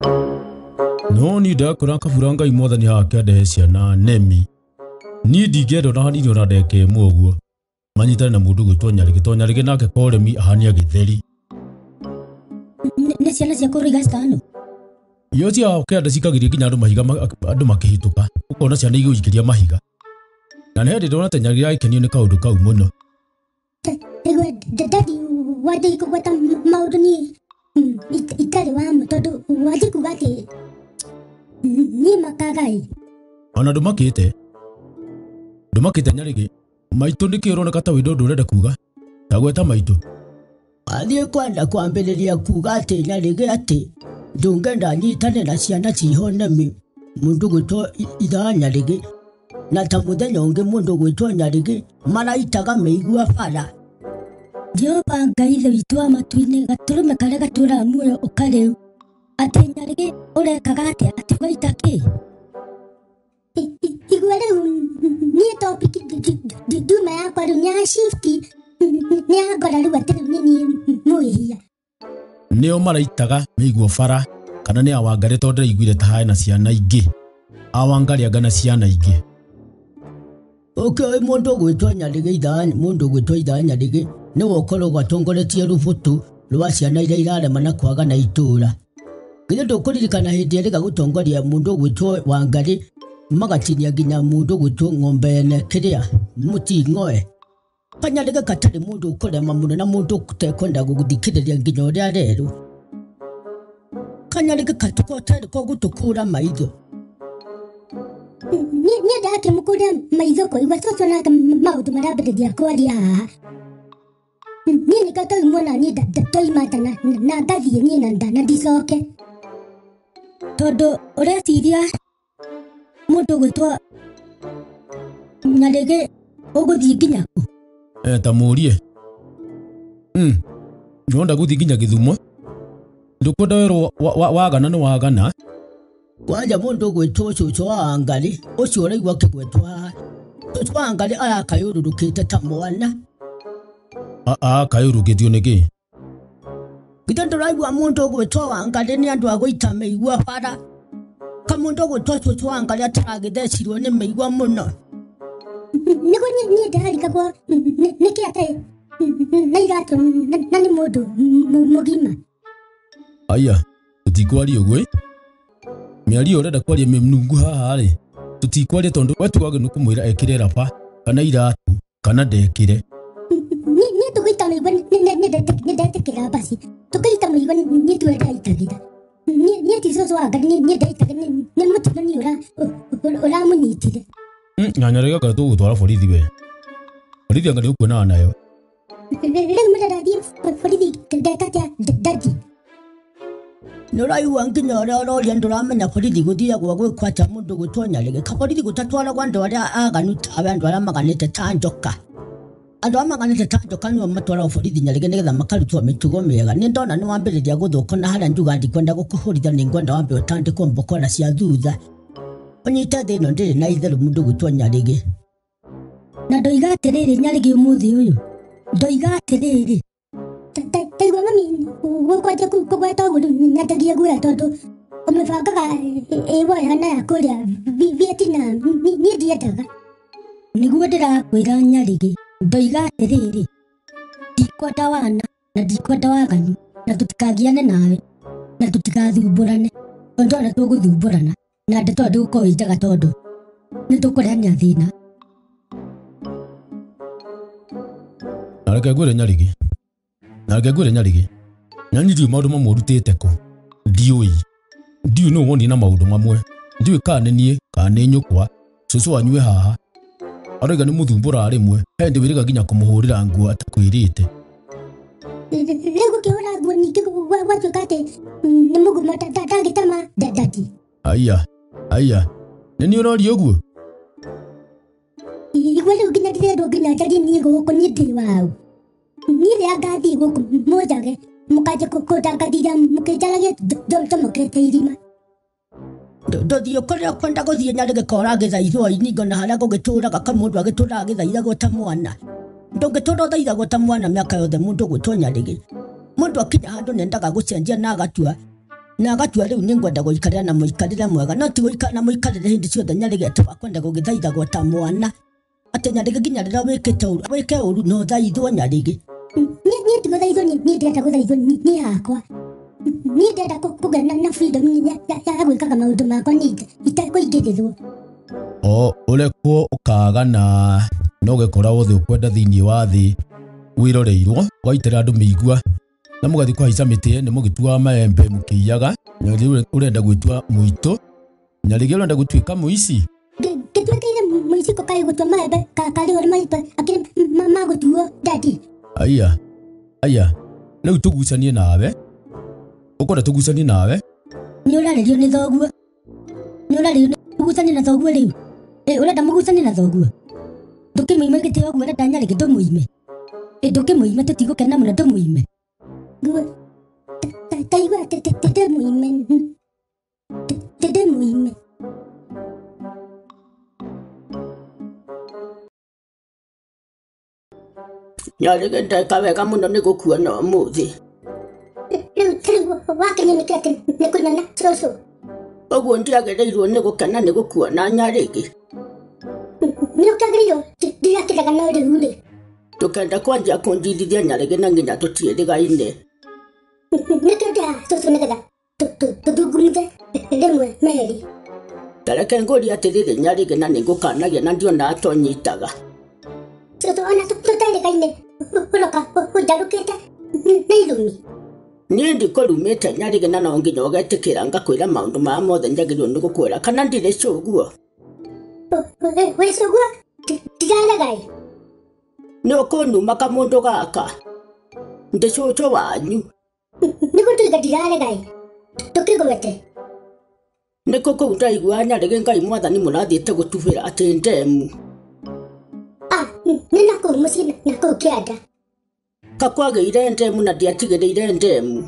No niĩ ndakũra kabura Ngai mwathani hake andehe ciana nemi. Niĩ ndingĩenda ona hanini ona ndagĩka ĩmwe ũguo manyitane na mũndũ gwĩtwo Nyarĩgĩ tondũ Nyarĩgĩ nake koremi ahania gĩtheri. Nĩ ciana ciaku ũroiga citano? Iyo cia kĩanda cikagĩria nginya andũ mahiga andũ makĩhĩtũka ũkona ciana igĩikĩria mahiga. Na nĩ hĩndĩ ndona ta Nyarĩgĩ agĩkenio nĩ kaũndũ kau mũno. Igua dadi wanjĩi kũgweta maũndũ niĩ itarĩ wamo tondũ wanjĩ kuga atĩ niĩ makaga-ĩ. Ona ndũmakĩte. Ndũmakĩte Nyarĩgĩ. Maitũ nĩkĩ ũroneka ta wĩna ũndũ ũrenda kuga? Ta gweta maitũ. Athiĩ kwenda kwambĩrĩria kuga atĩ Nyarĩgĩ atĩ ndũngĩenda nyitane na ciana ciho nemi mũndũ gwĩtwo ithaa Nyarĩgĩ na ta mũthenya ũngĩ mũndũ gwĩtwo Nyarĩgĩ maraitaga mĩigua bara. Jehova Ngai Ithe witũ wa matu-inĩ, gatũrũme karĩa gatũũraga muoyo ũka rĩu. Atĩ Nyarĩgĩ ũrekaga atĩa? Atĩ ũgaita kĩ? Igua rĩu niĩ topic nduma yakwa rĩu nĩ ya shift nĩ ya ngora rĩu atĩ rĩu nĩ niĩ mwĩhia. Nĩo maraitaga mĩigua bara kana nĩ awangarĩ tondũ ndĩraiguire ta harĩ na ciana ingĩ. Awangarĩ anga na ciana ingĩ. Ũkĩoĩ mũndũ ũgwĩtwo Nyarĩgĩ ithaa mũndũ ũgwĩtwo ithaa Nyarĩgĩ nĩwe ũkoragwo atongoretie rũbũtũ rwa ciana iria irarema na kwaga na itũũra. Githĩ ndũkũririkana hĩndĩ ĩrĩga gũtongoria mũndũ ũgwĩtwo Wangarĩ magatinia nginya mũndũ ũgwĩtwo ng'ombe ene kĩrĩa mũting'oe. Kanyarĩgĩ gatarĩ mũndũ ũkũrema mũno na mũndũ ũtekwenda gũthikĩrĩria nginya ũrĩa arerwo. Kanyarĩgĩ gatarĩ ko gũtũkũra maitho. Niĩ ndakĩmũkũra maitho kũigua cũcũ nake maũndũ marambĩrĩria kwaria haha. Niĩ nĩkĩo toimwo na niĩ ndoima nda na ngathiĩ niĩ na nda na ndicoke. Tondũ ũreciria mũndũ ũgwĩtwo Nyarĩgĩ ũgũthiĩ nginya kũ? Ta mũrie. Ndĩrona gũthiĩ nginya Gĩthumo. Ndũkwenda werwo wagana nĩ wagana. Kwanja mũndũ ũgwĩtwo cũcũ wa Wangarĩ ũcio ũraigua akĩgwetwo haha. Cũcũ wa Wangarĩ arakayũrũrũkĩte ta mwana. Akayũrũrũkĩtio nĩkĩ? Githĩ ndũraigua mũndũ ũgwĩtwo Wangarĩ nĩ andũ a gũita mĩigua bara? Kamũndũ ũgwĩtwo cũcũ wa Wangarĩ ataragĩthecirwo nĩ mĩigua mũno. Nĩguo niĩ ndĩrarigagwo nĩkĩ atarĩ na iratũ na nĩ mũndũ mũgima. Aya, tũtikwaria ũguo ĩ. Mĩario ũrenda kwaria mĩnungu haha rĩ, tũtikwaria tondũ we tu wagĩrĩirwo nĩ kũmwĩra ekĩre raba kana iratũ kana ndekĩre. Niĩ tũgĩita mĩigua nĩ ndetĩkĩra basi. Tũkĩita mĩigua niĩ tiwe ndaitagĩra. Niĩ ti cũcũ wa Ngai niĩ ndaitagĩra nĩ mũtino niĩ ũramũnyitire. Nyanya rĩga kana tũgũtwara borithi we. Borithi anga nĩ ũkuonana nayo. Rĩu mũrarathiĩ borithi ndeka atĩa ndadi? Nĩ ũraigua nginya ũrĩa ũroria ndũramenya borithi gũthiagwo gwĩkwo atĩa mũndũ gwĩtwo Nyarĩgĩ. Kaborithi gũtatwaragwo andũ arĩa aganu tawe andũ arĩa maganĩte ta njoka. Andũ arĩa maganĩte ta njoka nĩo matwaragwo borithi Nyarĩgĩ nĩgetha makarutwo mĩtugo mĩega. Nĩ ndona nĩ wambĩrĩria gũthũka na harĩa njuga ndikwenda gũkũhũrithia nĩ ngwenda wambe ũtandĩkwo mbokora cia thutha. Ũnyite thĩ ĩno ndĩrĩ na itherũ mũndũ gwĩtwo Nyarĩgĩ. Na ndoiga atĩrĩrĩ Nyarĩgĩ ũmũthĩ ũyũ. Ndoiga atĩrĩrĩ. Taigua mami gũkwanjia kũgweta ũguo rĩu nyanjagia guoya tondũ ũmĩbangaga ĩwoya na ya kũrĩa Vietnam niĩ ndiendaga. Nĩguo ndĩrakwĩra Nyarĩgĩ, ndoiga atĩrĩrĩ, ndikwenda wana na ndikwenda waganu na tũtikagiane nawe na tũtigathumbũrane tondũ ona tũgũthumbũrana na ndeto ĩyo ndĩgũkorwo ĩ njega tondũ nĩ tũkũrehania thĩna. Na reke ngwĩre Nyarĩgĩ, na reke ngwĩre Nyarĩgĩ, na niĩ ndiũĩ maũndũ mamwe ũrutĩte kũ, ndiũĩ, ndiũĩ nũ wonire na maũndũ mamwe, ndiũĩ kana nĩ niĩ kana nĩ nyũkwa, cũcũ wanyu e haha, aroiga nĩ mũthumbũraga rĩmwe, he hĩndĩ wĩrĩga nginya kũmũhũrĩra nguo atakwĩrĩte. Rĩu gũkĩhũra nguo ningĩ gwatuĩka atĩ nĩ mũgumo ndangĩtema ndati. Aya, aya, nĩ niĩ ũroria ũguo? Igua rĩu nginya ndĩrerwo nginya njarie niĩ gũkũ niĩ ndĩ waũ. Niĩ rĩrĩa ngathiĩ gũkũ mũnjage mũkanjia kũndangathira mũkĩnjaragia njomokete irima. Ndũthiĩ kũrĩa ũkwenda gũthiĩ Nyarĩgĩ ka ũragĩthaithwo iningo na harĩa gũgĩtũraga kamũndũ agĩtũraga agĩthaithagwo ta mwana. Ndũngĩtũra ũthaithagwo ta mwana mĩaka yothe mũndũ ũgwĩtwo Nyarĩgĩ. Mũndũ akinya handũ nĩendaga gũcenjia na agatua. Na agatua rĩu nĩ ngwenda gũikarĩra na mũikarĩre mwega no ti gũikara na mũikarĩre hĩndĩ ciothe Nyarĩgĩ atĩ wakwenda gũgĩthaithagwo ta mwana. Atĩ Nyarĩgĩ nginya rĩrĩa wĩkĩte ũru wĩke ũru no thaithwo Nyarĩgĩ. Niĩ ti gũthaithwo niĩ ndĩrenda gũthaithwo niĩ hakwa. Niĩ ndĩrenda kũgĩa na freedom ya gwĩkaga maũndũ makwa niĩ itekũingĩrĩrwo. O ũrekwo ũkagana no ũgekora wothe ũkwenda thĩinĩ wa thĩ wĩroreirwo ũgaitĩra andũ mĩigua na mũgathiĩ kũhaica mĩtĩ nĩ mũgĩtuaga maembe mũkĩiyaga. Nyarĩgĩ ũrenda gwĩtua mũitũ, Nyarĩgĩ ũrenda gũtuĩka mũici. Ngĩtuĩkire mũici kũ kaĩ gũtua maembe karĩ ũrĩa maembe akĩrĩ magũtuo daddy. Aya aya rĩu tũgucanie nawe, ũkwenda tũgucanie nawe. Nĩ ũrarĩrio nĩ thoguo, nĩ ũrarĩrio nĩ mũgucanie na thoguo rĩu. Ũrenda mũgucanie na thoguo? Ndũkĩmũime gĩtĩo ũguo ũrenda Nyarĩgĩ ndũmũime. Ndũkĩmũime tũtigũkena mũno ndũmũime. Taigua ndĩmũime ndĩmũime. Nyarĩgĩ ndeka wega mũno nĩ gũkuona ũmũthĩ. Rĩu wakenio nĩkĩ atĩ nĩ kũnyona cũcũ? Ũguo ndiagĩrĩirwo nĩ gũkena nĩ gũkuona Nyarĩgĩ. Nĩ ũkĩagĩrĩirwo ndirakĩrega no rĩu rĩ. Ndũkenda kwanjia kũnjirithia Nyarĩgĩ na nginya tũtiĩrĩgaine. Nĩkĩo ndĩ haha cũcũ nĩgetha tũthungumuthe rĩmwe merĩ. Tareke ngũrie atĩrĩrĩ Nyarĩgĩ na nĩngũkanagia na ndionaga ta ũnyitaga. Cũcũ ona tũterĩgaine ũroka ũnjarũkĩte na irumi. Niĩ ndikũrumĩte Nyarĩgĩ na no nginya ũgetĩkĩra ngakwĩra maũndũ maya mothe njagĩrĩirwo nĩ gũkwĩra kana ndirĩ cũguo. Wĩ cũguo ndirarega ĩ. Nĩ ũkũnuma kamũndũ gaka. Ndĩ cũcũ wanyu. Nĩguo ndoiga ndirarega ĩ. Ndũkĩgwete. Nĩkũ kũu ndaigua Nyarĩgĩ Ngai mwathani mũrathiĩte gũtubĩra atĩ ndemu. Nĩ nakũu mũciĩ nakũu kĩanda. Kakwagĩire ndemu na ndiatigĩrĩire ndemu.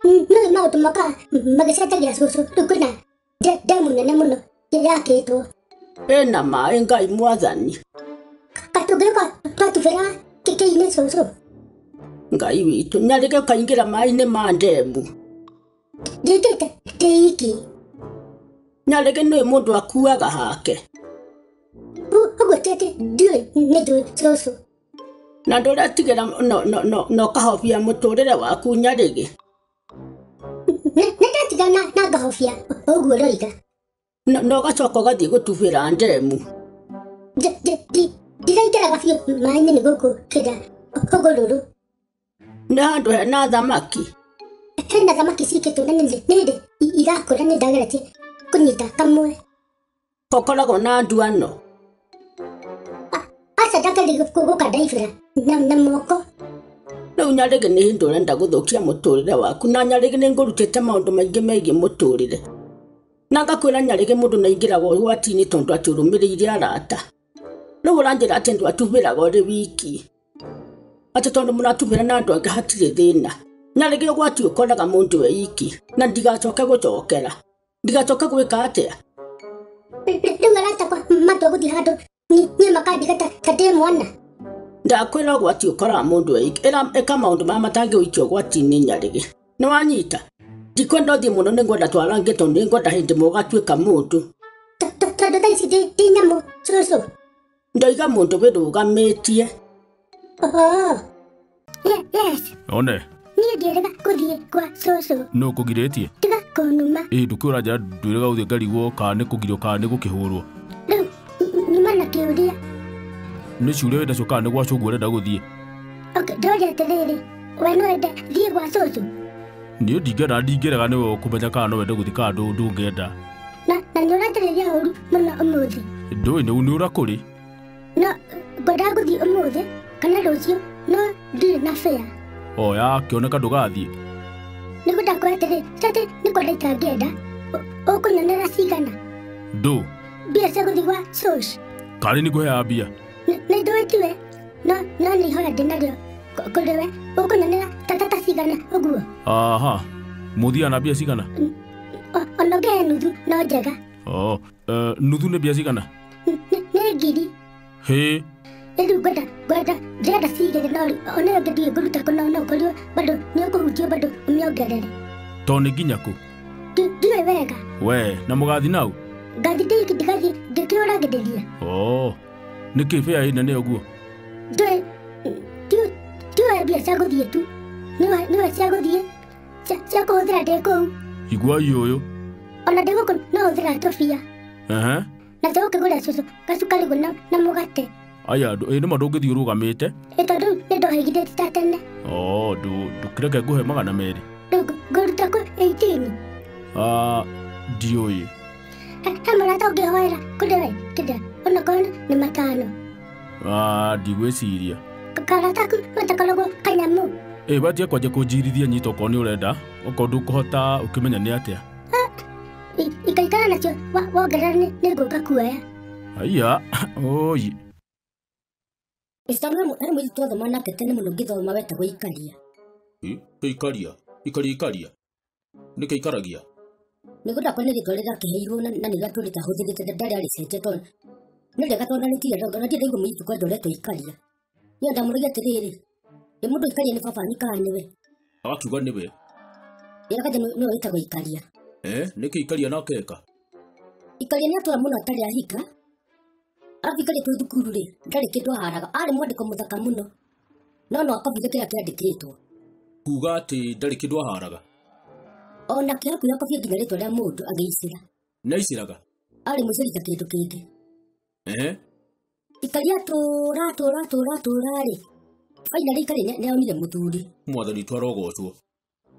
Nĩũĩ maũndũ mokaga magĩcenjagia cũcũ rĩu kwĩna ndemu nene mũno yakĩtwo. Ĩna maĩ Ngai mwathani. Katũngĩũka twatubĩra kĩinĩ cũcũ. Ngai witũ Nyarĩgĩ ũkaingĩra maĩ-inĩ ma ndemu. Ndingĩte ndĩ iki. Nyarĩgĩ nĩũĩ mũndũ akuaga hake. Ũguo ti atĩ ndiũĩ nĩ njũĩ cũcũ. Na ndũretigĩra na ũkahobia mũtũrĩre waku Nyarĩgĩ. Nĩ ndatiga na ngahobia ũguo ũroiga. Na ũgacoka ũgathiĩ gũtubĩra ndemu. Ndiraingĩraga biũ maĩ-inĩ nĩ gũkũ kĩrĩa hũgũrũrũ. Nĩ handũ hena thamaki. Hena thamaki cikĩtwo na nĩ hĩndĩ irakũra nĩ ndageretie kũnyita kamwe. Gũkoragwo na nduano. Aca ndageria gũkandaibĩra na moko. Rĩu Nyarĩgĩ nĩ hĩndĩ ũrenda gũthũkia mũtũrĩre waku na Nyarĩgĩ nĩ ngũrutĩte maũndũ maingĩ megiĩ mũtũrĩre. Na ngakwĩra Nyarĩgĩ mũndũ nĩaingĩraga ũgwati-inĩ tondũ atĩ ũrũmĩrĩire arata. Rĩu ũranjĩra atĩ ndwatubĩraga ũrĩ wiki. Atĩ tondũ mũratubĩra na andũ angĩ hatirĩ thĩna. Nyarĩgĩ ũgwati ũkoraga mũndũ e iki na ndigacoke gũcokera. Ndigacoke gwĩka atĩa? Rĩu arata akwa matua gũthiĩ handũ niĩ makandiga ta ndĩ mwana. Ndakwĩra ũgwati ũkoraga mũndũ e iki. Ĩka maũndũ marĩa matangĩgũikia ũgwati-inĩ Nyarĩgĩ. Nĩ wanyita? Ndikwenda ũthiĩ mũno nĩngwenda twarangie tondũ nĩngwenda hĩndĩ ĩmwe ũgatuĩka mũndũ. Tondũ thaa ici ndĩ nyamũ cũcũ. Ndoiga mũndũ wĩrũgamĩtie. Yes. One. Niĩ ndiĩrĩga gũthiĩ kwa cũcũ. Nũ ũkũgirĩtie? Tiga kũnuma. Ĩ ndũkĩũra nja ndwĩrĩga gũthiĩ ngarigwo kana nĩ kũgirio kana nĩ gũkĩhũrwo. Rĩu nyuma na kĩũria. Nĩ ciũria wĩnacio kana nĩ gwa cũguo ũrenda gũthiĩ? Okay, ndoria atĩrĩrĩ, we no wende thiĩ gwa cũcũ? Niĩ ndingĩenda ndingĩrega nĩwe ũkũmenya kana no wende gũthiĩ kana ndũngĩenda. Na nĩ ũranjarĩria ũru mũno ũmũthĩ. Ndũĩ nĩ ũra kũrĩ? No ngwendaga gũthiĩ ũmũthĩ kana rũciũ no ndirĩ na fare. Oya kĩoneka ndũgathiĩ. Nĩguo ndakwĩra atĩrĩ, ti atĩ nĩ kwenda itangĩenda. Ũkũnyonera cigana? Ndũ? Mbia cia gũthiĩ gwa cũcũ. Karĩ nĩ ngũheaga mbia? Nĩ njũĩ tiwe no nĩ ihoya ndĩnarĩo kũrĩ we. Ũkũnyonera ta cigana ũguo? Aha, mũthiaga na mbia cigana? Ona ũngĩhe nuthu no njega. Nuthu nĩ mbia cigana? Nĩ ngiri. Hĩ. Rĩu ngwenda ndĩrenda cigĩrĩ no ona ĩyo ĩngĩ ndiũĩ ngũruta kũ no ũkorirwo bado nĩ ũkũhutio bado ũmĩongerere. To nĩ nginya kũ? Ndiũĩ wega. We, na mũgathi nau? Ngathi ndigathi ngĩkĩũragĩrĩria. Oh. Nĩkĩ bĩa ĩ nene ũguo? Ndiũĩ tiũĩ mbia cia gũthiĩ tu. Nĩwe cia gũthiĩ cia kũhũthĩra ndĩ kũu. Iguai ũyũ. Ona ndĩ gũkũ no hũthĩra tũbia. Ehe. Na tũgũkĩgũra cũcũ gacukari na mũgate. Aya ĩ nĩma ndũngĩthiĩ ũrũgamĩte? Ĩ tondũ nĩ ndohĩgithĩtie ta tene. Oh, ndũkĩreke ngũhe 200. Rĩu ngũruta kũ 18? Ah, ndiũĩ. He mũrata ũngĩhoera kũrĩ kĩrĩa onakorwo nĩ 5. Ah, ndigwĩciria. Karata aku gatakoragwo kanyamũ. Ĩ watia kwanja kũnjirithia nyita okorwo nĩ ũrenda, okorwo ndũkũhota ũkĩmenya nĩ atĩa. Ikaikara nacio wongerera nĩ ngũka kuoya. Aya, oi. Istano he mũirĩtu twathoma nake tene mũno ngĩthoma wetagwo Ikaria. Ikaria, Ikaria, Ikaria. Nĩkĩ ikaragia? Nĩngwenda kwa nĩ rĩtwa rĩrakĩheirwo na nĩ rĩatũrĩte ahũthĩrĩte ndarĩ arĩcenjia tondũ nĩ rĩega tondũ nĩ rĩega na ndirĩ mũirĩtu kwenda ũretwo Ikaria. Niĩ ndamũragia atĩrĩrĩ, nĩ mũndũ Ikaria nĩ baba wanyu kana nĩwe? Agakiuga nĩwe. Ĩ akanja nĩwe wĩtagwo Ikaria. Nĩkĩ Ikaria nake eka? Ikaria nĩ atũra mũno atarĩ ahika. Arabu Ikaria twĩ thukuru rĩ, ndarĩ kĩndũ aharaga, arĩ mwandĩko mũthaka mũno. No no akobire kĩrĩa kĩandĩkĩtwo. Kuga atĩ ndarĩ kĩndũ aharaga? Ona kĩ hakuhĩ akobia nginya rĩtwa rĩa mũndũ agĩicĩra. Nĩ aicĩraga? Arĩ mũicĩri ta kĩndũ kĩngĩ. Ehe. Ikaria tũra tũra tũra tũra rĩ. Finally Ikaria nĩ aonire mũthuri. Mwathani witũ arogocwo.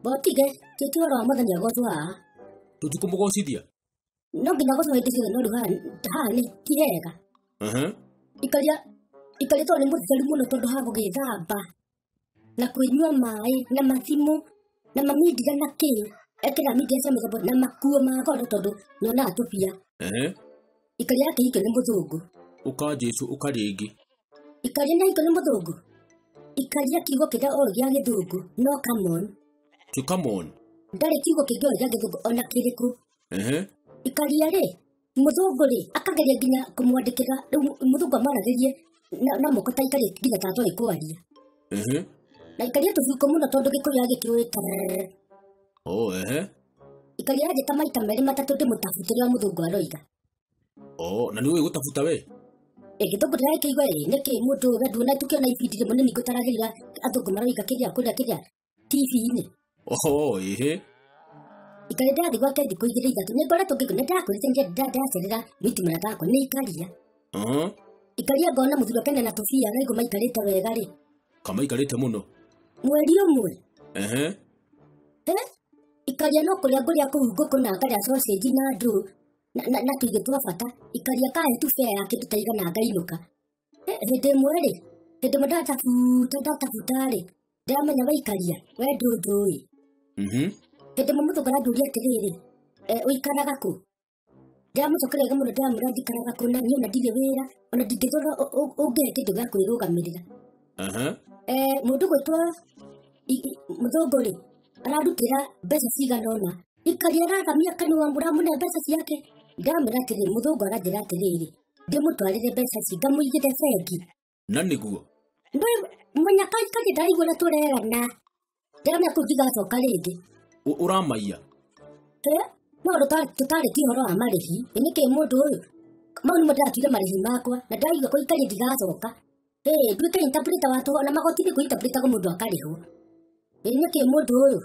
Botige, ti ũhoro wa mwathani agocwo haha. Tũtikũmũgocithia? No nginya agocwo hĩndĩ ciothe no rĩu haha nĩ ti hega. Ehe. Ikaria Ikaria tondũ nĩ mũtheru mũno tondũ ha gũgĩthamba na kũnyua maĩ na mathimũ na mamindira na kĩ ekĩra mindira cia mĩthemba na makuo ma goro tondũ nĩonaga tũbia. Ehe. Ikaria akĩhikio nĩ mũthũngũ. Ũka Jesũ ũka rĩngĩ. Ikaria nĩ ahikio nĩ mũthũngũ. Ikaria kiugo kĩrĩa oĩ gĩa gĩthũngũ no come on. To come on. Ndarĩ kiugo kĩngĩ oĩ gĩa gĩthũngũ ona kĩrĩkũ. Ehe. Ikaria rĩ mũthũngũ rĩ akageria nginya kũmwandĩkĩra rĩu mũthũngũ amwaragĩrie na moko ta Ikaria nginya ta atoĩ kwaria. Ehe. Na Ikaria tũbuko mũno tondũ gĩkũyũ agĩkĩũĩ tarrrr. Oh, ehe. Ikaria anjĩta maita merĩ matatũ ndĩmũtabute rĩrĩa mũthũngũ aroiga. Oh, na nĩũĩ gũtabuta we? Ĩ gĩthũngũ ndĩragĩkĩigua ĩ nĩkĩ mũndũ ũyũ we nduona tũkĩona ibindi rĩmwe nĩ ngũtaragĩria athũngũ maroiga kĩrĩa kũrĩa kĩrĩa TV-inĩ. Oh, ehe. Ikaria ndathiĩ gwake thikũ 2 3 nĩ ngoretwo ngĩigua nĩ ndakwĩrĩte ndacerera mũitu mũrata wakwa nĩ Ikaria. Ikaria ngona mũthuri wake na tũbia ngaigua maikarĩte wega rĩ. Kamaikarĩte mũno. Mweri ũmwe. Ehe. Ikaria no kũrĩa ngũrĩa kũu ngũkũ na ngarĩa sausage na ndũ na tũirio twa bata. Ikaria kahe tu fare ya kĩndũ ta igana ngainũka. Hĩndĩ ĩmwe rĩ, hĩndĩ ĩmwe ndatabuta rĩ, ndĩramenya we Ikaria, we ndũnjũĩ. Hĩndĩ ĩmwe mũthũngũ aranjũria atĩrĩrĩ, ũikaraga kũ? Ndĩramũcokeria wega mũno ndĩramwĩra njikaraga kũ na niĩ ona ndirĩ wĩra, ona ndingĩthũra ũngĩhe kĩndũ gĩa kwĩrũgamĩrĩra. Mũndũ ũgwĩtwo mũthũngũ rĩ, ararutĩra mbeca cigana ũna. Ikaria arathamia kanua mũramũne mbeca ciake. Ndĩramwĩra atĩrĩrĩ, mũthũngũ aranjĩra atĩrĩrĩ, ndĩmũtwarĩre mbeca ici ngamũigĩre bengi. Na nĩguo? Mũnyaka Ikaria ndaraigua ũrĩa tũrerana. Ndĩramenya kũu ndigacoka rĩngĩ. Ũramaiya? No tũtarĩtie ũhoro wa marĩhi. Ĩ nĩkĩ mũndũ ũyũ? Mau nĩmo ndĩratuire marĩhi makwa na ndĩraigua kũu Ikaria ndigacoka. Nduĩke interpreter wa tũhũ ona magoti-inĩ kũ interpreter mũndũ akarĩhwo. Ĩ nĩkĩ mũndũ ũyũ?